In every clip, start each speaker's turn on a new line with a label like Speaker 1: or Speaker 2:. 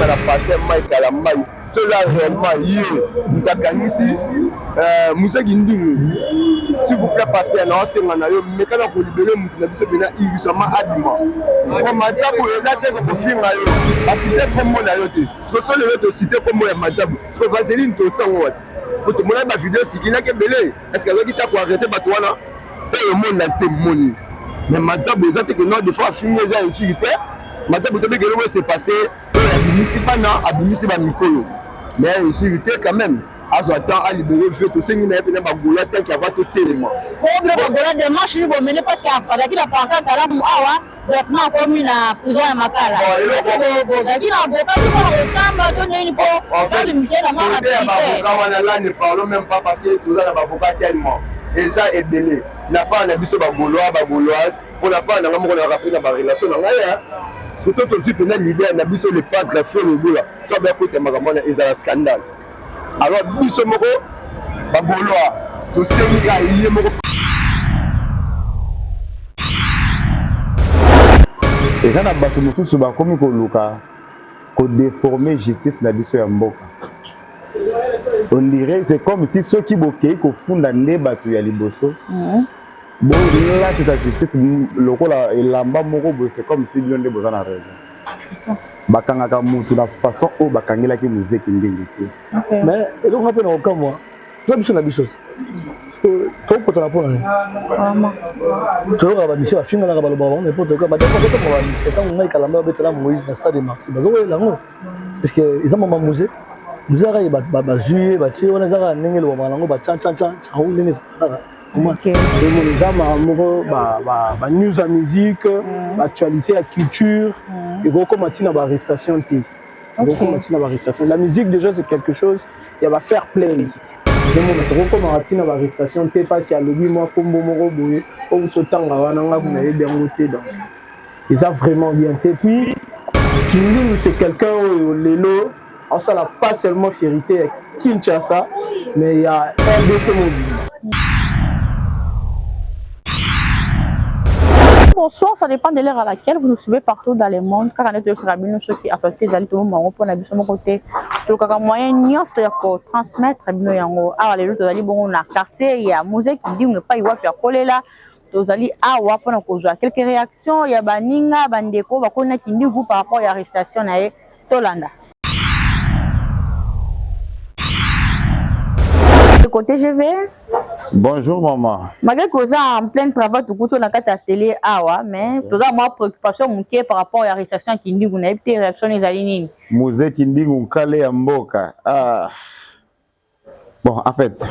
Speaker 1: Tosenga na pasteur Mike Kalambay so eza réellement ye moto akanisi euh, Muse Kindingu, s'il vous plaît pasteur, na osenga na yo meka na kolibere moto na biso mpena irisama abima po Madjabu eza te kokofinga yo basite nkombo na yo te. Siko so lelo tosite nkombo ya Madjabu, siko vaseline tosango wapi? Po tomonaki bavideo sikilaki ebele, est-ce azwaki ta koarrete bato wana oyo monde entier emoni? Mais Madjabu eza te ke non, des fois afingi, eza insulte te. Madjabu tobiki eloko se passe oyo abimisi bana, abimisi bamikolo, mais insulte te quand même. Azwa temps alibere vie, tosengi na ye mpena bagola tanki ava totelema.
Speaker 2: Obino bagola, démarche nini bomene? Parce que azalaki na pancarte alamu awa, directement akomi na prison ya Makala. Bozalaki na avocat te mpona kosamba to ndeni mpo babimisa ye na mwa
Speaker 1: rapidité? Baavocat wana là, ne parlons même pas, parce que toza na baavocat tellement eza ebele na part na biso bagaulois, bagauloise. Mpo na part na ngai moko, na rappel na barelation na ngai, surtout tozwi mpena leader na biso, le padre Ferre Gola, so abeya kota makambo wana, ezala scandale. Alors biso moko bagaulois tosengi kaka ye moko.
Speaker 3: Eza na bato mosusu bakomi koluka kodéformer justice na biso ya mboka. On dirait, c'est comme si soki bokei kofunda nde bato ya liboso, bolatisa justice lokola elamba moko boye, c'est comme si bino nde boza na raison. Bakangaka mutu na façon oyo bakangelaki Mzee Kindingu te.
Speaker 4: Mais eloko nga mpe na kokamwa, toza biso na biso, tokotana mpo na nini? Toyokaka bamisi bafinganaka, balobaka bango n'importe quoi, badekotoma bamisi. Ntango ngai Kalamba babetela Moïse na stade Martyrs, bazokoyela yango parce que eza mama Mzee. Mzee kaka ye bazwi ye, batie wana, eza kaka ndenge elobamaka nango, bacancancan cango ndenge ezalaka.
Speaker 5: Omona eza makambo moko, banews ya musique, baactualité ya culture, ekokoma ntina baarrestation te, ekokoma ntina baarrestation. La musique déjà, c'est quelque chose ya bafair play. Omona tokokomaka ntina baarrestation te parce que alobi mwa nkombo moko boye oyo totanga wana, nga kuna nayebi yango te. Donc eza vraiment bien te. Puis Kindingu, c'est quelqu'un oyo lelo asala pas seulement fierté ya Kinshasa, mais ya RDC mobimba.
Speaker 2: Bonsoir, ça dépend de l'heure à laquelle vous nous suivez partout dans le monde. Kaka nde toyokisaka bino, soki actualité ezali, tomoma yango mpona biso moko te, tolukaka moyen nyonso ya kotransmettre bino yango. Awa lelo tozali bongo na quartier ya Mzee Kindingu, epai wapi ya kolela. Tozali awa mpona kozwa quelques réactions ya baninga, bandeko bakoli na Kindingu par rapport ya arrestation na ye. Tolanda. Côté GV.
Speaker 3: Bonjour maman.
Speaker 2: Malgré que en plein travail, tout na kati atelier awa, mais toza mwa préoccupation moke par rapport à arrestation Kindingu. Na yebi te réaction ezali nini.
Speaker 3: Mzee Kindingu, nkale ya mboka. Ah. Bon, en fait,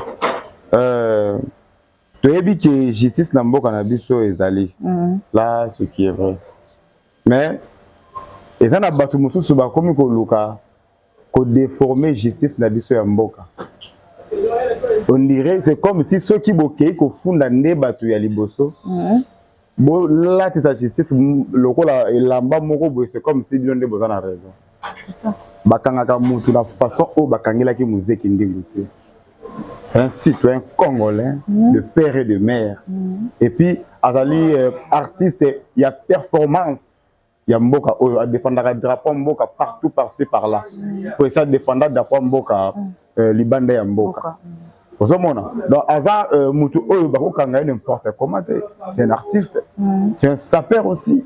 Speaker 3: toyebi ke justice na mboka na biso ezali. Là, ce qui est vrai. Mais eza na bato mosusu bakomi koluka kodéformer justice na biso ya mboka. On dirait, c'est comme si soki bokei kofunda nde bato ya liboso, bolatisa justice lokola elamba moko boye, c'est comme si bino nde boza na raison. Bakangaka mutu na façon oyo bakangelaki Mzee Kindingu te. C'est un citoyen congolais de père et de mère, et puis azali artiste ya performance ya mboka oyo adefendaka drapeau mboka partout, par-ci par-là, po esi adefenda drapeau mboka libanda ya mboka. Ozomona, donc aza mutu oyo bakokanga ye n'importe comment te. C'est un artiste, c'est un sapeur aussi.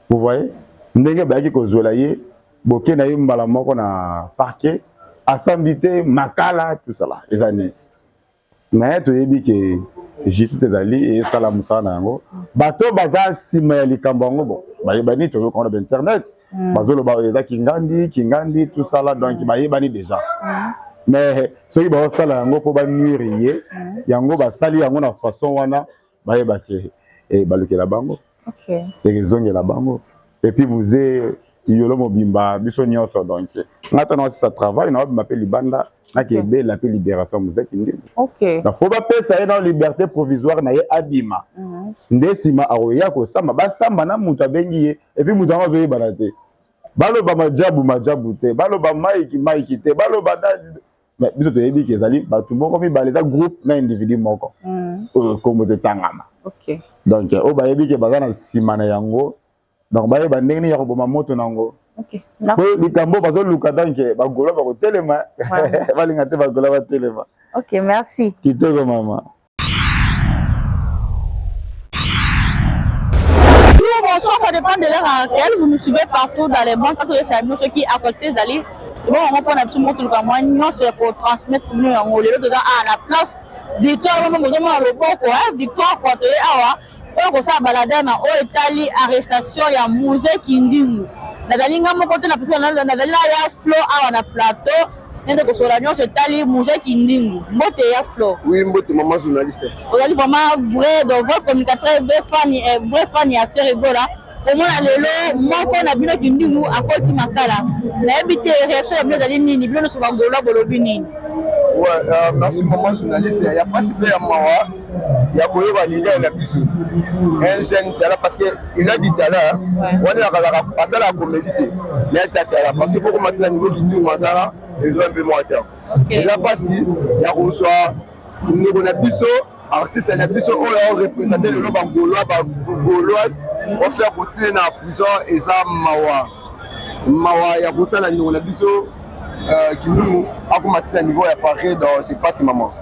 Speaker 3: Vous voyez ndenge bayaki kozwela ye, boke na ye mbala moko na parquet, asambi te, Makala, tout ça là, eza nini? Mais toyebi ke justice ezali, esala mosala na yango. Bato baza nsima ya likambo yango, bon, bayebani. Toyoka na bainternet bazoloba eza Kingandi, Kingandi, tout ça là, donc bayebani déjà. Mais soki bazosala yango mpo banuire ye, yango basali yango na façon wana, bayeba ke balukela bango, ekozongela bango. Et puis Mzee yolo mobimba, biso nyonso. Donc nga tana osisa travail na obima mpe libanda, nakebela mpe libération Mzee Kindingu. Donc faut bapesa ye na liberté provisoire na ye, abima nde nsima akoya kosamba. Basamba na moto abengi ye, et puis moto yango azoyebana te. Baloba majabu majabu te, baloba maiki maiki te, baloba dadi, mais biso toyebi ke ezali bato moko mibale, eza groupe na individu moko oyo kombo totangama. Donc oyo bayebi ke baza na nsima na yango. Donc bayeba ndenge nini ya koboma moto na yango. Po likambo bazoluka donc bagolo bakotelema, balinga te bagolo batelema.
Speaker 2: Ok, merci.
Speaker 3: Kitoko mama.
Speaker 2: Bonsoir, ça dépend de l'heure à laquelle vous nous suivez partout dans les banques. Quand vous êtes ceux qui à côté, vous allez bon, on prend absolument tout le monde, nous c'est pour transmettre nous en lelo toza à la place Victoire, nous sommes à loboko, hein, Victoire quoi, awa oyo kosala balada na oyo etali arrestation ya Mzee Kindingu. Nazali nga moko te na pesa nazali na ya Flo awa na plateau nende kosolola nyonso etali Mzee Kindingu. Mbote ya Flo.
Speaker 1: Oui, mbote maman journaliste.
Speaker 2: Ozali vraiment vrai, donc vrai communicateur, vrai fan, eh, vrai fan ya Ferre Gola. Komona lelo moko na bino Kindingu akoti makala. Nayebi te réaction ya bino ezali nini, bino nyonso ba Golois bolobi nini?
Speaker 1: Ouais, merci maman journaliste. Ya pasi pe ya mawa ya koyeba leader na biso. Un jeune talent parce que il a du talent. Wana akalaka asalaka comédie te. Mais atia talent parce que poko matisa niveau Kindingu azala ezwa un peu moins temps. Eza pasi ya kozwa ndeko na biso artiste na biso oyo aorepresente lelo bagaulois bagauloise ofaire kotie na prison eza mawa mawa ya kosala ndeko na biso Kindingu akoma tina niveau ya parquet dans c'est pas maman.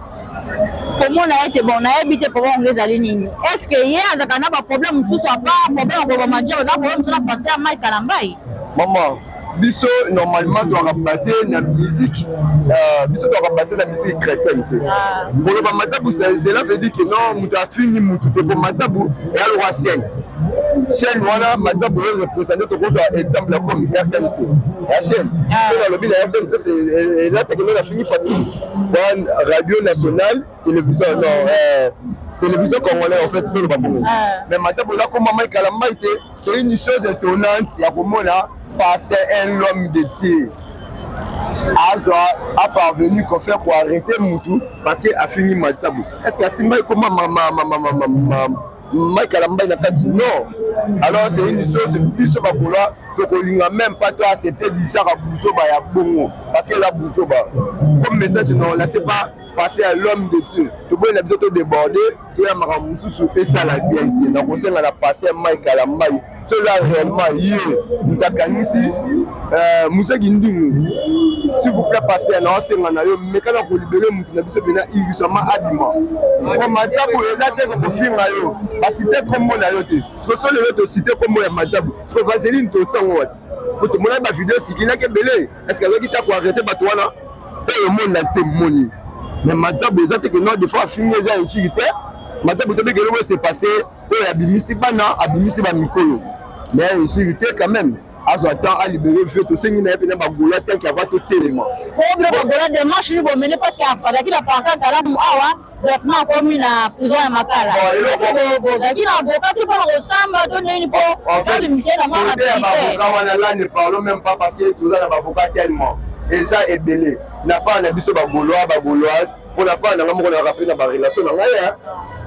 Speaker 2: Komona ete bon nayebi te problème yango ezali nini, est ce que ye azalaka na baproblème mosusu apa problème ya koboma diable, aza problème mosusu na pasteur Mike Kalambay?
Speaker 1: Maman, biso normalement toaka base na musique, biso toaka base na musique chrétienne te. Koloba Matabu, cela veut dire que non moto afingi motu te, po Matabu eya lokwa chaîne chaîne wana Matabu oyo représente, tokozwa exemple ya comme RTNC ya chaîne soki nalobi na RTNC eza te kende nafingi fatigue wana radio nationale télévision non télévision congolais en fait toloba bongo. Mais Matabu eza koma Mike Kalambay te. C'est une chose étonnante ya komona pasteur, un homme de Dieu azwa aparvenu kofaire koarrêter mutu parce que afingi Matabu. Est ce que asimba ekoma Mike Kalambay na kati? Non. Alors c'est une chose biso bakola tokolinga même pas to accepter lisaka buzoba ya bongo parce que eza buzoba comme message. Non, là c'est pas passer à l'homme de Dieu. Toboyi na biso to déborder, toya makambo mosusu esala bien te. Na kosenga na pasteur Mike Kalambay, so eza réellement ye moto akanisi Mzee Kindingu, s'il vous plaît pasteur, na osenga na yo meka na kolibérer motu na biso mpena urgemment abima. Po Matabu eza te kokofinga yo, basite kombo na yo te. Siko so lelo tosite kombo ya Matabu, siko vaseline tosango wapi? Po tomonaki bavideo sikilaki ebele. Est ce que azwaki ta koarrêter bato wana oyo monde entier moni? Mais Matabu eza te ke non, des fois afingi, eza insulte te. Matabu tobiki eloko se passé oyo abimisi bana, abimisi bamikolo, mais insulte te quand même. Azwa temps alibérer vieux, tosengi na ye mpena bagola tant que ava totelema.
Speaker 2: Po bino bagola, démarche nini bomene? Parce que azalaki na parquet Kalamu awa, directement akomi na prison ya Makala. Bozalaki na avocat te mpona kosamba to nini mpo babimisa ye na mwa
Speaker 1: rapidité? Baavocat wana là ne parlons même pas parce que toza na baavocat tellement eza ebele na part na biso bagaulois bagauloise. Mpona part na nga moko na rappel na barelation na ngai,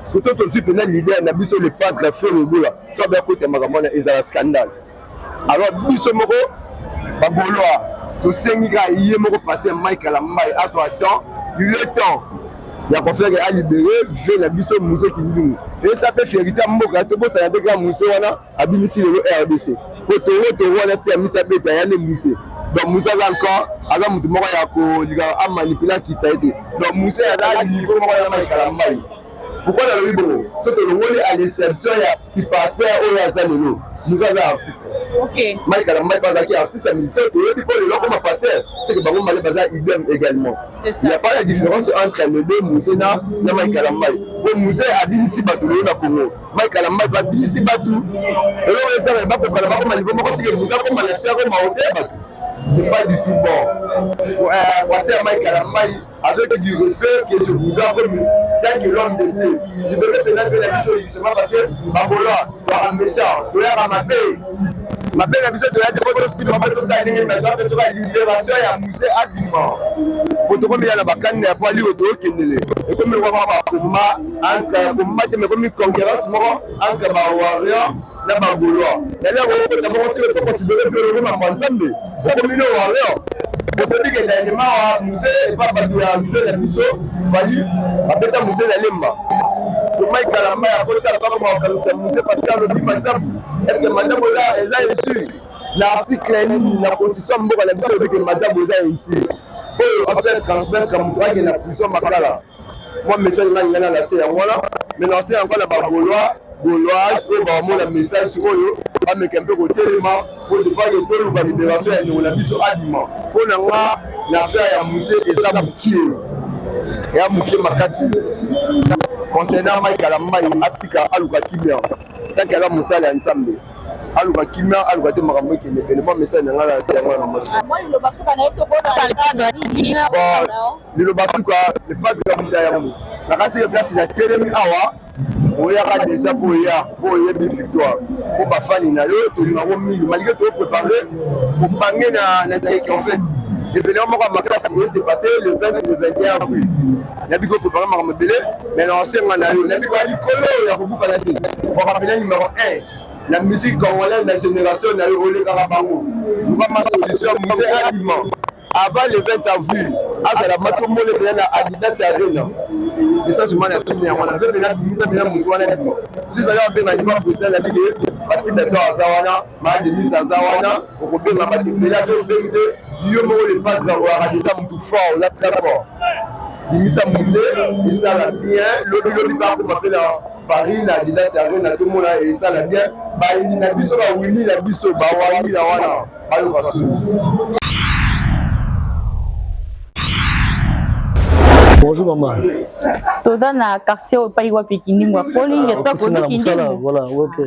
Speaker 1: surtout tozwi mpena leader na biso le padre Ferre Gola, so abeya kota makambo wana ezala scandale. Alors biso moko bagaulois tosengi kaka ye moko pasteur Mike Kalambay azwa temps, il est temps ya kofaire alibérer vieux na biso Mzee Kindingu. Eza mpe fierité ya mboka, tobosana te kaka Mzee wana abimisi lelo RDC po tongo tongo wana tia misi abeta ya nde Mzee. Donc Mzee aza encore, aza motu moko ya kolika amanipule akitisa ye te. Donc Mzee aza niveau moko ya Mike Kalambay. Pourquoi nalobi bongo? So tolongoli à l'exception ya pasteur oyo aza lelo, Mzee aza artiste. Mike Kalambay mpe azalaki artiste ya musicien, toyebi. Mpo lelo akoma pasteur, c'est que bango mibale baza idem également. Il y a pas la différence entre les deux, Mzee na Mike Kalambay, po Mzee abimisi bato lelo na Congo, Mike Kalambay mpe abimisi bato. Eloko ezala bakokana, bakoma niveau moko, sike Mzee akoma na se, akoma ote bato, c'est pas du tout bon. Pasteur Mike Kalambay, avec du respect que je vous dois comme tant que l'homme de Dieu, libéré mpenza mpe na biso justement parce que bagola toyaka méchant, toyaka mabe mabe na biso, toya te po tosima po tosala ndenge nini, bato soka libération ya Mzee abima, po tokomi ya na bakanda ya po aliko tookendele. Ekomi lokwa bakoma entre komba te, ekomi concurrence moko entre bawarrior na bagaulois. Eloko okota moko soki toconsidérer mpe eloko mambo Nzambe, okomi no warrior. Otobi ke dernièrement wa Mzee epa bato ya Mzee na biso Fally babeta Mzee na Lemba. Mike Kalambay akota bakoma kokanisa Mzee parce que alobi Madabu, est-ce que Madabu eza injure? Na article nini na constitution ya mboka na biso elobi ke Madabu eza injure? Oyo azo transmettre moto akende na prison Makala. Mwa message ngai ngai na lase yango wana, mais na lase yango na ba Gaulois, Gauloise oyo bakomona message oyo bameka mpe kotelema mpo defake toluka liberation ya ndeko na biso abima. Mpo na nga na affaire ya Mzee eza mokie, ya mokie makasi. Concernant Mike Kalambay, atika aluka kimia tant que aza mosali ya Nzambe, aluka kimia, aluka te makambo ekende kende. Mwa message na ngai na lase yango wana mwasi. Bon, liloba suka le padre ya moto ya yambo nakasi ye place na telemi awa oyaka deja mpo oya mpo oyebi victoire mpo bafani na yo tolinga yango mingi malgré to prépare kobange na na teke en fait événement moko ya makasi ese passe le 20 le 21 avril nayebi ko prépare makambo ebele mais na osenga na yo nayebi koya likolo ya kobukana te okapena numero 1 na musique congolaise na génération na yo olekaka bango luka ma solution muse abima Avant le 20 avril, azala matombole mpenza na Adidas Arena. Message mwana ya sini yango wana mpe mpenza bimisa mpenza moto wana bima. Soki ezali abenga ndima president na bike batinda to aza wana, ma Denise aza wana, okobenga bato ebele ata obengi te yo moko le padre oyaka deja motu fort, oza très fort. Bimisa muse esala bien, lobi lobi mpe akoma mpe na Paris na Adidas Arena tomona esala bien. Bayini na biso bawini na biso bawangila wana bayoka soni.
Speaker 4: Bonjour maman.
Speaker 2: Toza na quartier oyo epai wapi Kindingu akoli, j'espère que oyebi Kindingu.
Speaker 4: Voilà, OK.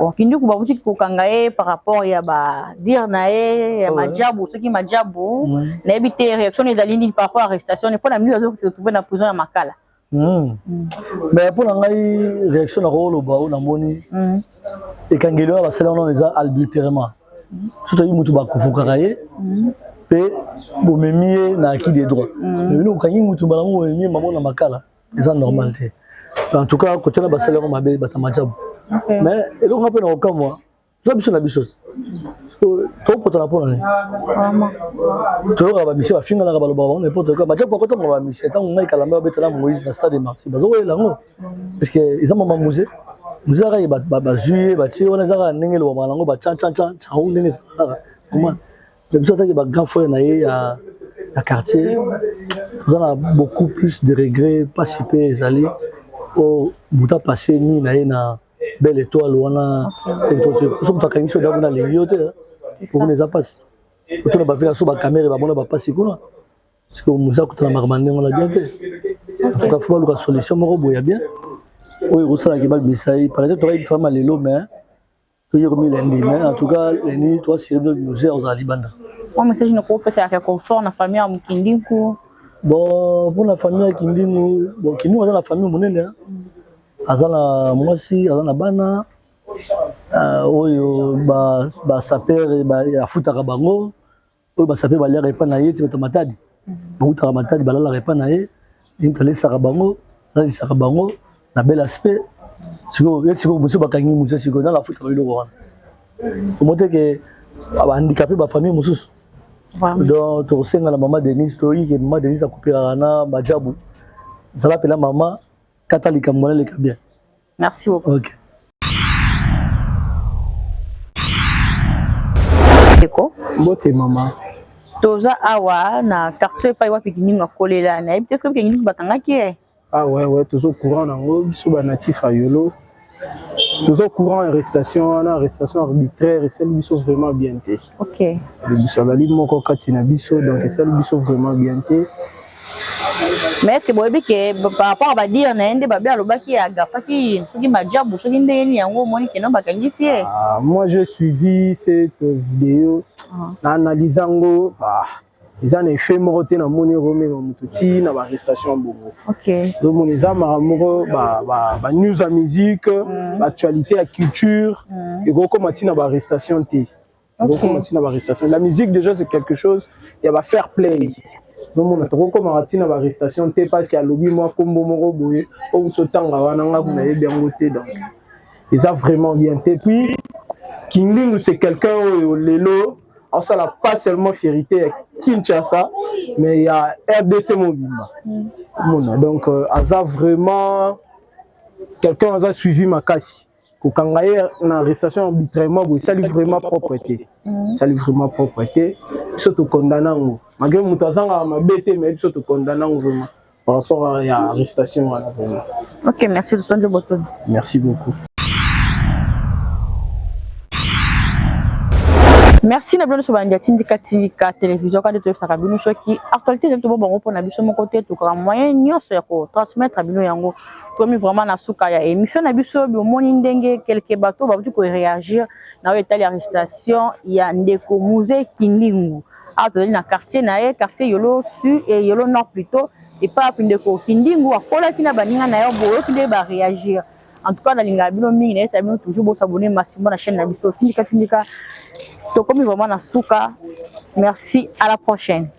Speaker 2: Bon, Kindingu bakuti kokanga ye par rapport ya ba dire na ye ya majabu, soki majabu, nayebi te réaction ezali nini par rapport à arrestation ne pona mingi azo se retrouver na prison ya Makala.
Speaker 4: Mais mpo na ngai réaction na koloba oyo namoni ekangeli wana basali wana eza arbitrairement. Soki toyebi motu bakovokaka ye mpe bomemi ye na acquis des droits, mais bino bokangi motu mbala moko bomemi ye mamo na Makala, eza normal te. En tout cas kote na basali yango mabe, bato ya majabu. Mais eloko nga mpe na kokamwa, toza biso na biso tokopotana mpo na nini? Toyokaka bamisie bafinganaka, balobaka bango n'importe quoi. Majabu akotamaka bamisie ntango ngai Kalamba babetala Moïse na stade Martyr, bazokoyela yango parce que eza mama Mzee. Mzee kaka bazwi ye batie wana, eza kaka ndenge elobamaka nango bachanchanchan chau ndenge ezalaka kaka. Comment mais biso ataki ba grand frère na ye ya quartier, toza na beaucoup plus de regret, mpasi mpe ezali oyo moto apasse nini na ye na belle étoile wana. So moto akangi so dako na alingi yo te, okuna eza mpasi. Otuna bavila so bakamere bamona bapasi kuna, parce que moza akutana makambo ndenge wana bien te. En tout cas faut baluka solution moko boye ya bien oyo ekosalaki babimisa ye. Par exemple tokayi fama lelo, mais toye komi lundi, mais en tout cas lundi toasire bino Mzee ozala libanda.
Speaker 2: Mwa message na kopesa ya réconfort na famille ya Mokindinku.
Speaker 4: Bon, mpona famille ya Kindingu, bon, Kindingu aza na famille monene, aza na mwasi, aza na bana oyo basapeurs afutaka bango, oyo basapeurs baliaka epai na ye ti bato Matadi bautaka Matadi balalaka epai na ye, ye alesaka bango, alalisaka bango na bel aspect. Sikoyo ye sikoyo mosusu bakangi mosusu, sikoyo nanga afutaka biloko wana, omo te ke bahandicapé bafamille mosusu. Donc tokosenga na mama Denise, toyoki ke mama Denise akopelaka na majabu, zala mpena mama kata likambo wana eleka bien.
Speaker 2: Merci beaucoup.
Speaker 4: Ok.
Speaker 2: Ndeko.
Speaker 5: Mbote mama.
Speaker 2: Toza awa na quartier epai wapi Kindingu akolela, nayebi te soki Kindingu bakangaki ye.
Speaker 5: Ah ouais, tozo courant nango, biso banatif ya Yolo tozo courant arrestation wana, arrestation arbitraire esali biso vraiment bien te. Esali biso, azali moko kati na biso, donc esali biso vraiment bien te.
Speaker 2: Mais est-ce que boyebi ke par rapport à badire na ye nde babe alobaki agafaki soki majabu soki ndenge nini yango omoni keno bakangisi ye?
Speaker 5: Ah, moi j'ai suivi cette vidéo, na analyse yango, ah, eza na effet moko te namoni ekomema moto ti na baarrestation bongo. Ozomona eza makambo moko banews ya musique, baactualité ya culture ekokoma ti na baarrestation te, ekokoma ti na baarrestation. La musique déjà c'est quelque chose ya bafair play, ozomona tokokomaka ti na baarrestation te parce que alobi mwa nkombo moko boye oyo totanga wana, nga kuna nayebi yango te, donc eza vraiment bien te. Puis Kindingu c'est quelqu'un oyo lelo asala pas seulement fierté ya Kinshasa mais ya RDC mobimba, omona donc aza vraiment Quelqu'un aza suivi makasi. Kokanga ye na arrestation arbitrairement boye esali vraiment propre te. Esali vraiment propre te. Biso tokondana yango. Malgré moto azangaka mabe te, mais biso tokondana yango vraiment par rapport à ya arrestation wana vraiment.
Speaker 2: Ok, merci totondi botondi.
Speaker 5: Merci beaucoup.
Speaker 2: Merci na bino nyonso balandi ya Tindika Tindika Télévision. Kandi toyebisaka bino soki actualité ezali, tobo bango mpona biso moko te, tokaka moyen nyonso ya kotransmettre bino yango. Tokomi vraiment na suka ya émission na biso. Bomoni ndenge quelque bato bauti koréagir na oyo etali arrestation ya ndeko Mzee Kindingu. Awa tozali na quartier na ye, quartier Yolo Sud et Yolo Nord plutôt, epai wapi ndeko Kindingu akolaki na baninga na ye. Boyoki ndenge baréagir. En tout cas, nalingaka bino mingi, nayebisa bino toujours bosabonner massivement na chaîne na biso Tindika Tindika. Tokomi vraiment na suka. Merci, à la prochaine.